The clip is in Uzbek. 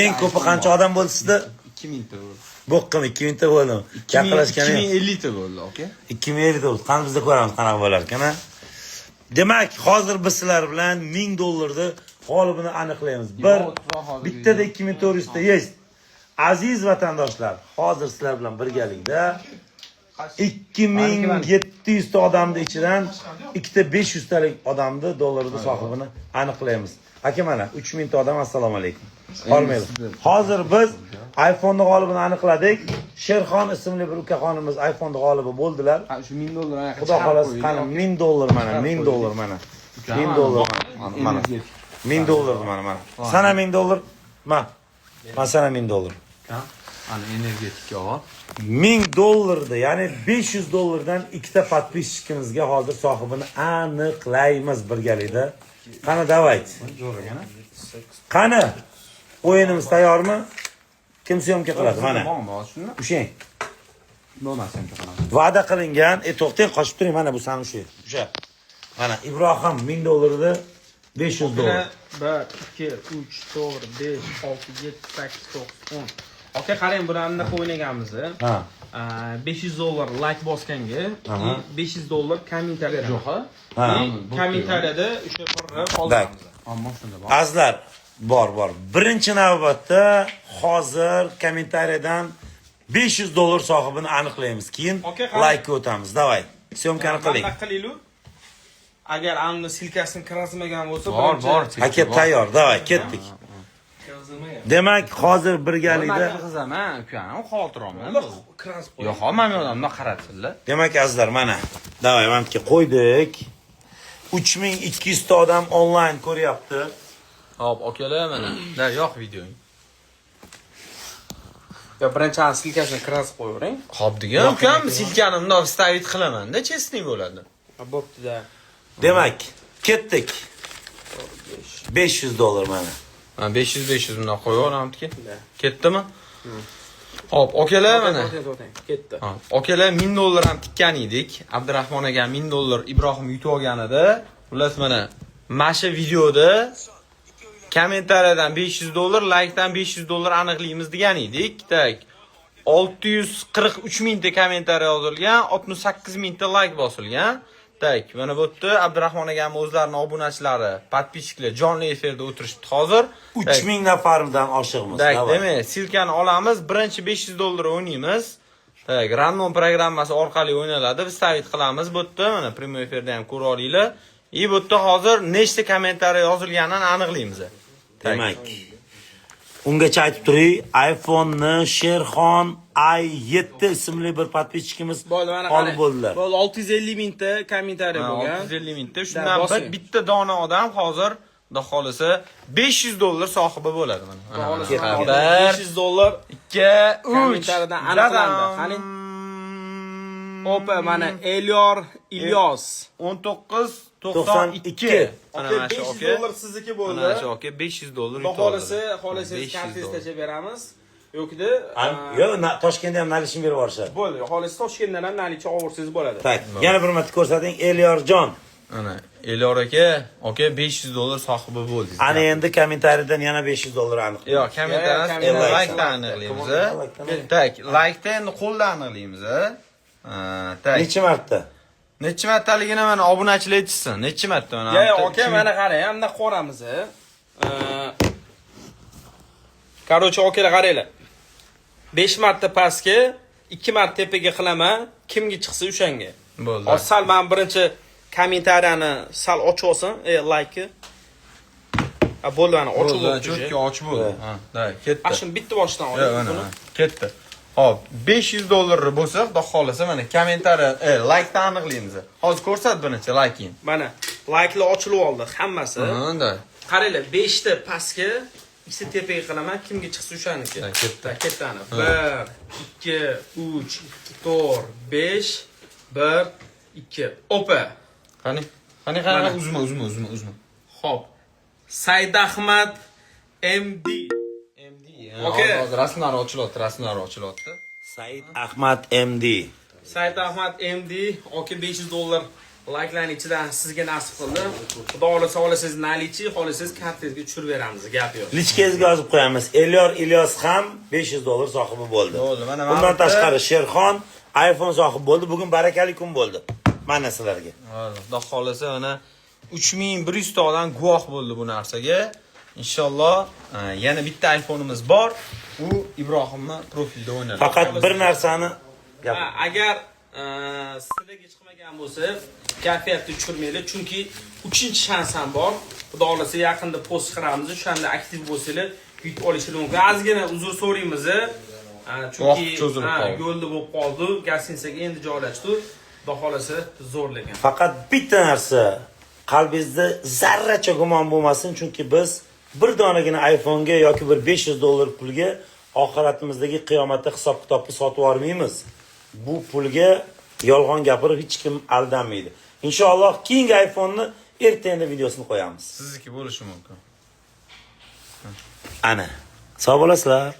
Eng ko'pi qancha odam bo'ldi sizda? 2000 ta bo'ldi. Bo'qqim, 2000 ta bo'ldi. Yaqinlashgani 2050 ta bo'ldi, aka. 2050 ta bo'ldi. Qani, bizda ko'ramiz, qanaqa bo'lar ekan, a? Demak, hozir biz sizlar bilan 1000 dollarni g'olibini aniqlaymiz. Bir bittada 2400 ta есть. Aziz vatandoshlar, hozir sizlar bilan birgalikda 2700 ta odamni ichidan ikkita 500 talik odamni dollarni sohibini aniqlaymiz. Aka, mana 3000 ta odam, assalomu alaykum. Hormaydi. Hozir biz iPhone'ni g'olibini aniqladik. Sherxon ismli bir ukaxonimiz iPhone'ni g'olibi bo'ldilar. Ha, shu 1000 dollar anaqa. Xudo xolasa, qani 1000 dollar, mana 1000 dollar, mana. 1000 dollar, mana. Mana. 1000 dollar, mana, mana. Sana 1000 dollar. Ma. Ma, sana 1000 dollar. Ana, energetika ol. 1000 dollarda, ya'ni 500 dollardan ikkita подписчик imizga hozir sohibini aniqlaymiz birgalikda. Qani, давайте. Zo'r ekan. Qani? O'yinimiz tayyormi? Kim съёмка qiladi? Mana. Bormi shunda? Ushang. Bo'lmas, съёмка qilaman. Va'da qilingan, to'xtang, qochib turing, mana bu sani ushang. O'sha. Mana Ibrohim 1000 dollarni 500 dollar. 1, 2, 3, 4, 5, 6, 7, 8, 9, 10. Aka, qarang, buni anaqa o'ynaganmiz. Ha. 500 dollar layk bosganga, 500 dollar kommentariya. Yo'q, ha? Ha. Kommentariyada o'sha birni qoldiramiz. Ammo shunda bor. Azizlar, bor, bor. Birinchi navbatda hozir kommentariyadan 500 dollar sohibini aniqlaymiz. Keyin Okey, qarang. Laykka o'tamiz. Давай. Съёмка ni qiling. Anaqa qilaylik. Agar anni ссылка sini kirgizmagan bo'lsa, Bor, bor. Aka, tayyor. Давай, ketdik. Kirgizmagan. Demak, hozir birgalikda Kirgizaman, ukam, xavotir olma. Kirgizib qo'y. Yo'q, mana bu yoqdan qaratsizlar. Demak, azizlar, mana. Давай, mana bu yerga qo'ydik. 3200 ta odam onlayn ko'ryapti. Hop, akalar, mana. Da, yo'q videong. Yo, birinchi ani ссылка sini kirgizib qo'yavering. Hop degan ukam, ссылка ni bundoq вставить qilaman-da, честный bo'ladi. Ha, bo'pti-da. Demak, ketdik. 500 dollar, mana. Ha, 500 500 bundoq qo'yib olamdiki. Ketdimi? Hop, akalar, mana. To'xtang, to'xtang. Ketdi. Ha, akalar, 1000 dollar ham tikkan edik. Abdurahmon aka 1000 dollar Ibrohim yutib olganida, xullas, mana shu videoda kommentariyadan 500 dollar, laykdan 500 dollar aniqlaymiz degan edik. Так. 643 mingta kommentariya yozilgan, 68 mingta layk bosilgan. Так, mana bu yerda Abdurahmon akamning o'zlarining obunachilari, подписчик lar jonli efirda o'tirishibdi hozir. Так. 3000 nafardan oshiqmiz. Так, Давай. Demak, ссылка ni olamiz. Birinchi 500 dollar o'ynaymiz. Так, random programmasi orqali o'ynaladi. Вставить qilamiz bu yerda. Mana прямой efirda ham ko'ra olinglar. И bu yerda hozir nechta kommentariya yozilganini aniqlaymiz. Так. Demak, ungacha aytib turay, iPhone'ni Sherxon i7 ismli bir подписчик imiz Bo'ldi, mana olib qarang. bo'ldilar. Bo'ldi, 650 mingta kommentariya Ha, bo'lgan. 650 mingta. Shundan bir Bosing. bitta dona odam hozir, Xudo xolisa, 500 dollar sohibi bo'ladi mana. Mana, Xohlasa mana. mana 1 500 dollar 2 3 kommentariyadan aniqlandi. Qani? Opa, mana Elyor Ilyos. 19 92. 92. Mana Aka, mana shu 500 aka. dollar sizniki bo'ldi. Mana shu aka 500 dollar Xudo yutib oldi. xohlasa, xohlasangiz 500 kartangizni dollar. tashlab beramiz. Yo'qida Yo'q, Toshkentda ham наличный berib yuborishadi. Bo'ldi, xohlasa Toshkentdan ham наличка olsangiz bo'ladi. Так, yana bir marta ko'rsating, Elyorjon. Ana, Elyor aka, aka, 500 dollar sohibi bo'ldingiz. Ana endi kommentariyadan yana 500 dollar aniq. Yo'q, kommentariy Yo'q, endi kommentariy. laykdan aniqlaymiz. Так, laykda endi qo'lda aniqlaymiz. Ha, так. Necha marta? Necha martaligini mana obunachilar aytishsin. Necha marta mana? Yo, aka, mana qarang, bundoq ko'ramiz. Короче, akalar, qaranglar. 5 marta pastga, 2 marta tepaga qilaman, kimga chiqsa o'shanga. Bo'ldi. Hozir sal men birinchi kommentariyani sal ochib olsin, laykni. Ha, bo'ldi, mana ochib Bo'ldi, bo'ldi. чётко ochib bo'ldi. Ha, да, ketdi. Ana shuni bitta boshidan Yo'q, oling mana, buni. ketdi. Hop, 500 dollar bo'lsa, Xudo xolasa, mana kommentariya, laykdan aniqlaymiz. Hozir ko'rsat birinchi layking. Mana layklar ochilib oldi hammasi. Ha, да. Qaranglar, 5 ta pastga, 2 ta tepaga qilaman, kimga chiqsa o'shaniki. Ha, ketdi. Ha, ketdi ana. 1 2 3 4 5 1 2. Opa. Qani? Qani, qani, Mana. uzma, uzma, uzma, uzma. Xo'p. Saidahmad MD. MD. Okey. Hozir rasmlari ochilyapti, rasmlari ochilyapti. Said Ahmad MD. Saidahmad MD aka 500 dollar Layklarning ichidan sizga nasib qildi. Xudo xohlasa olasiz наличный, xohlasangiz kartangizga tushirib beramiz, gap yo'q. Личка ngizga yozib qo'yamiz. Elyor Ilyos ham 500 dollar sohibi bo'ldi. Bo'ldi, mana mana Bundan bitta- tashqari Sherxon iPhone sohibi bo'ldi. Bugun barakali kun bo'ldi. Mana sizlarga. Xudo xohlasa mana 3100 ta odam guvoh bo'ldi bu narsaga. Inshaalloh yana bitta iPhone'imiz bor. U Ibrohimni profilda o'ynaladi. Faqat bir narsani Ha, agar sizlarga chiqmagan bo'lsa, kayfiyatni tushirmanglar, chunki uchinchi shans ham bor. Xudo xohlasa yaqinda post chiqaramiz, o'shanda aktiv bo'lsanglar, yutib olishinglar mumkin. Ozgina uzr so'raymiz. Ha, chunki Vaqt cho'zilib ha, qoldi. Yo'lda bo'lib qoldi, гостиница ga endi joylashdi. Xudo xohlasa zo'r lekin. Faqat bitta narsa, qalbingizda zarracha gumon bo'lmasin, chunki biz bir donagina iPhone'ga yoki bir 500 dollar pulga oxiratimizdagi qiyomatda hisob kitobni sotib yubormaymiz. Bu pulga yolg'on gapirib hech kim aldanmaydi. Inshaalloh keyingi iPhone'ni erta videosini qo'yamiz. Sizniki bo'lishi mumkin. Ana. Sog' bo'lasizlar.